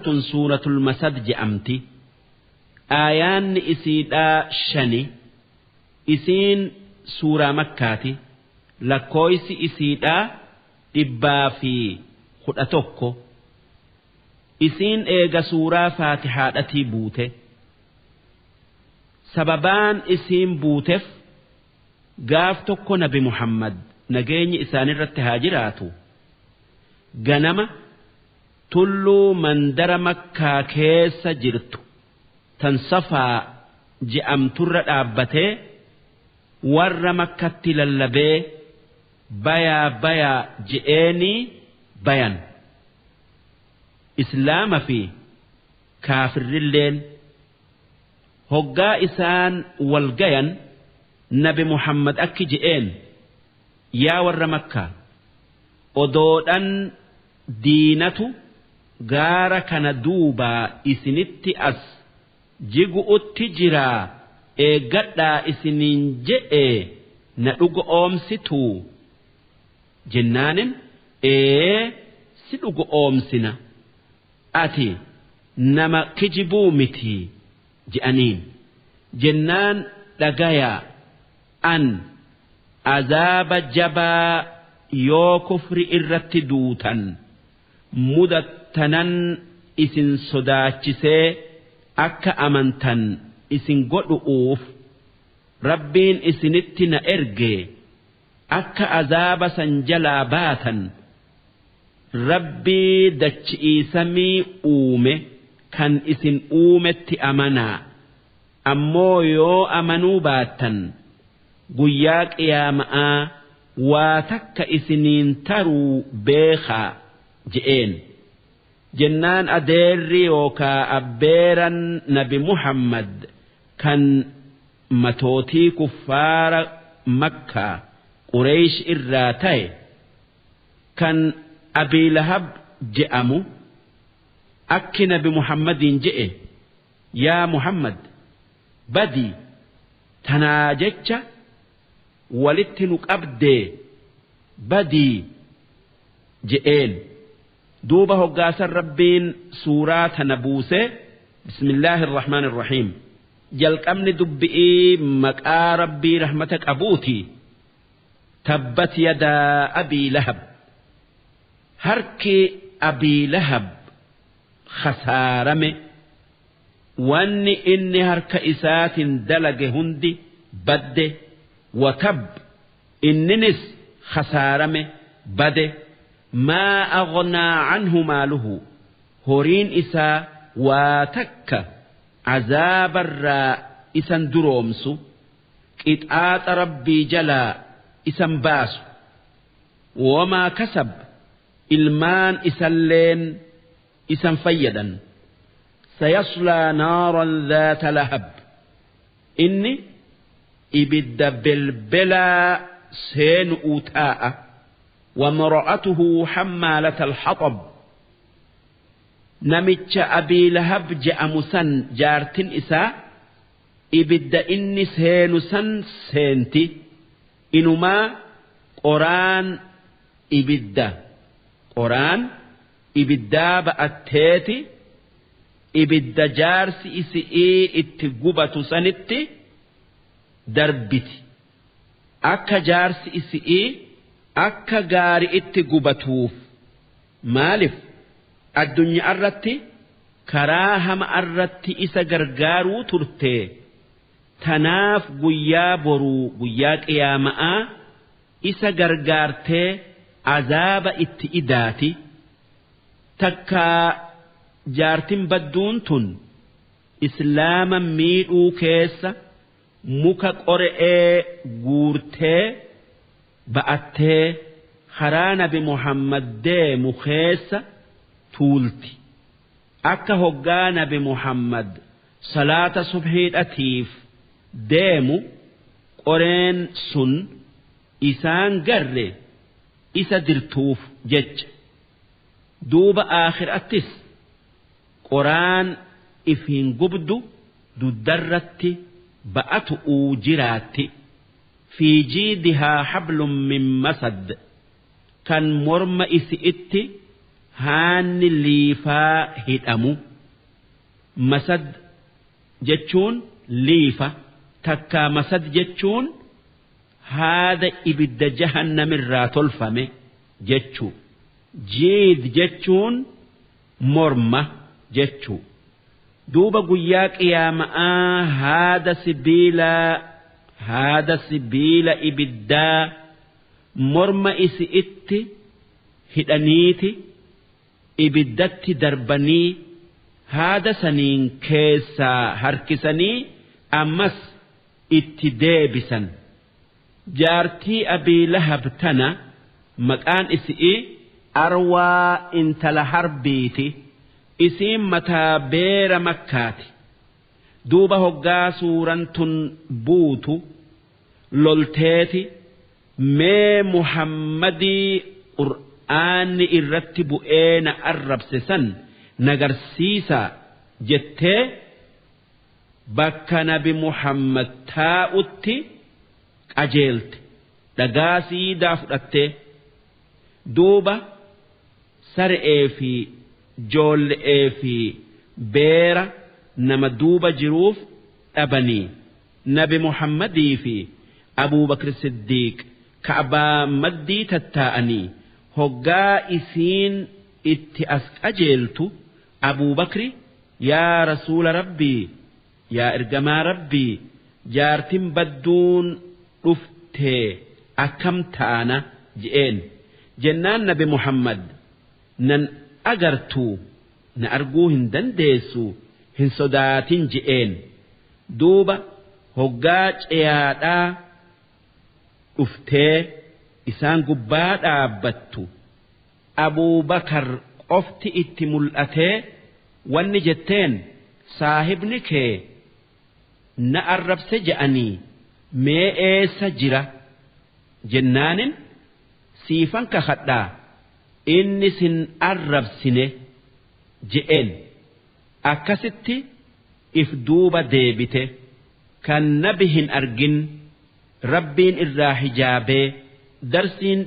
Tun suuratul masad je'amti. Aayaanni isiidhaa shani. Isiin suuraa makkaati. Lakkooysi isiidhaa 111. Isiin eega suuraa faatihaadhatii buute. Sababaan isiin buutef gaaf tokko nabi Muhammad nageenyi isaanirratti haa jiraatu ganama tulluu mandara makkaa keessa jirtu tan safaa je'amturra dhaabbatee warra makkatti lallabee bayaa bayaa je'eenii bayan. Islaama fi kaafirrilleen hoggaa isaan wal gayan nabi Muhammad akki je'een yaa warra makkaa odoodhan diinatu gaara kana duubaa isinitti as jigu'utti jiraa eeggadhaa isiniin je'e na dhuga oomsituu jennaanin ee si dhuga oomsina ati nama kijibuu miti je'aniin jennaan dhagayaa an azaaba jabaa yoo kufri irratti duutan mudattanan isin sodaachisee akka amantan isin godhu'uuf rabbiin isinitti na erge akka azaaba san jalaa baatan rabbii dachi'ii samii uume kan isin uumetti amanaa ammoo yoo amanuu baattan guyyaa qiyaama'aa waa takka isiniin taruu beekaa je'een jennaan adeerri yookaa abbeeran nabi Muhammad kan matootii kuffaara makkaa Qureesh irraa ta'e kan Abii Lahab je'amu akki nabi Muhammadiin je'e yaa Muhammad badii tanaa jecha walitti nu qabdee badii je'een duuba hoggaasan rabbiin suuraa tana buusee bismillaahi irrahmaan irrahiim jalqabni dubbi'ii maqaa rabbii rahmata qabuuti tabbat yadaa abii lahab harki abii lahab khasaarame wanni inni harka isaatiin dalage hundi badde watab inninis khasaarame bade maa aghnaa anhu maaluhu horiin isaa waa takka azaabarraa isan duroomsu qixaaxa rabbii jalaa isan baasu wamaa kasab ilmaan isalleen isan fayyadan sayaslaa naaran dhaata lahab inni ibidda belbelaa seenu'uu taa'a wamra'atuhu hammaalata alhaxab namicha abii lahab je'amu san jaartin isaa ibidda inni seenu san seenti inumaa qoraan ibidda qoraan ibiddaa ba'atteeti ibidda jaarsi isi'ii itti gubatu sanitti darbiti akka jaarsi isi'ii akka gaari itti gubatuuf maalif addunyaa irratti karaa hama irratti isa gargaaruu turte tanaaf guyyaa boruu guyyaa qiyaama'aa isa gargaartee azaaba itti idaati takkaa jaartin badduun tun islaama miidhuu keessa muka qore'ee guurtee ba'attee karaa nabi Muhammad deemu keessa tuulti akka hoggaa nabi Muhammad salaata subhiidhatiif deemu qoreen sun isaan garre isa dirtuuf jecha duuba aakhirattis qoraan ifiin gubdu duddarratti ba'atu'uu jiraatti fi jiidihaa hablum min masad kan morma isi'itti Haanni liifaa hidhamu. Masad jechuun liifa, takkaa masad jechuun haada ibidda jahannamirraa tolfame jechuu. Jiid jechuun morma jechuu. Duuba guyyaa qiyaama'aa haada sibiilaa, haada sibiila ibiddaa morma isi'itti hidhaniiti ibiddatti darbanii, haada saniin keessaa harkisanii ammas itti deebisan. Jaartii Abii Lahab tana maqaan isi'ii Arwaa intala Harbiiti. Isiin mataa beera Makkaati. Duuba hoggaa suuran tun buutu lolteeti mee Muhammadii qur'aanni irratti bu'ee na arrabse san na garsiisaa jettee bakka nabi Muhammad taa'utti qajeelte, dhagaa siidaa fudhattee. Duuba sare'ee fi joolle'ee fi beera nama duuba jiruuf dhabanii, nabi Muhammadii fi Abuu Bakr Siddiiq ka'baa maddii tattaa'anii, hoggaa isiin itti as qajeeltu Abuu Bakri, yaa rasuula Rabbii, yaa ergamaa Rabbii, jaartin badduun dhuftee akkam taana je'een. Jennaan nabi Muhammad, nan agartuu, na arguu hin dandeessu, hin sodaatin je'een. Duuba hoggaa ceyaadhaa dhuftee isaan gubbaa dhaabbattu, Abuu Bakar qofti itti mul'atee wanni jetteen, saahibni kee na arrabse je'anii, mee eessa jira jennaanin, siifan kakadhaa inni sin arrabsine je'een. Akkasitti if duuba deebite, kan nabi hin argin, Rabbiin irraa hijaabee. Darsiin.